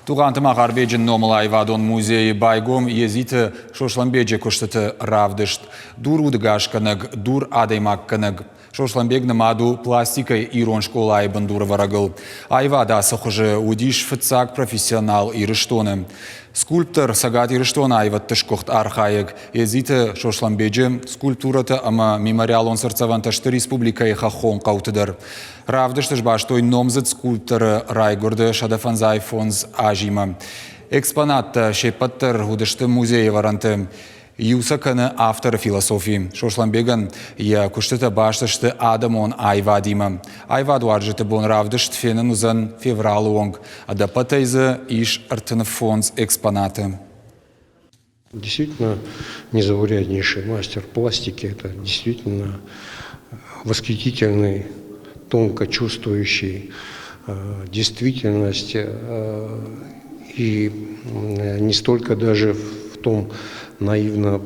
Тугъанты Махарбеджы номыл аивадон музейы байгом Едзиты Сослӕнбеджы куыстыты равдыст. Дур удыгасгӕнӕг, дур адӕймаггӕнӕг. Сослӕнбег нымад у пластикӕй ирон скъолайы бындурӕвӕрӕгыл. Аивад ацы хуызы уыдис фыццаг профессионал Ирыстоны. Скульптор Цӕгат Ирыстоны аивӕдты сгуыхт архайӕг Едзиты Сослӕнбеджы скульптурӕтӕ ӕмӕ мемориалон цыртдзӕвӕнтӕ сты республикӕйы хӕххон хъӕуты дӕр. Равдысты сбастой номдзыд скульпторы райгуырды 155 азимӕ. Экспонаттӕ се ппӕт дӕр уыдысты музейы ӕвӕрӕнты. Иу сӕ кӕны авторы философи. Сослӕнбегӕн йӕ куыстытӕ баст сты адӕмон аивадимӕ. Аивадуарзджыты бон равдыст фенын уыдзӕн февралы онг. Ӕдӕппӕтӕй дзы ис 35 экспонаты. Действительно незауряднейший мастер пластики. Это действительно восхитительный, тонко чувствующий действительность и не столько даже в том наивно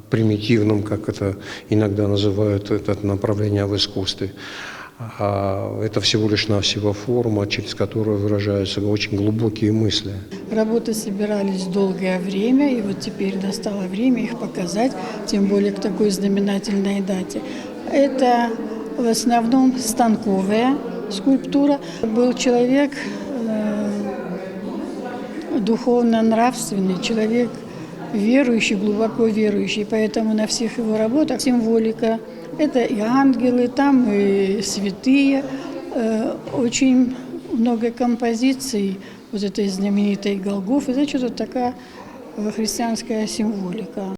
примитивном, как это иногда называют это направление в искусстве, а это всего лишь навсего форма, через которую выражаются очень глубокие мысли. Работы собирались долгое время, и вот теперь настало время их показать, тем более к такой знаменательной дате. Это в основном станковая скульптура. Был человек духовно-нравственный, человек верующий, глубоко верующий, поэтому на всех его работах символика. Это и ангелы, там и святые. Очень много композиций вот этой знаменитой Голгофы. Значит, вот такая христианская символика.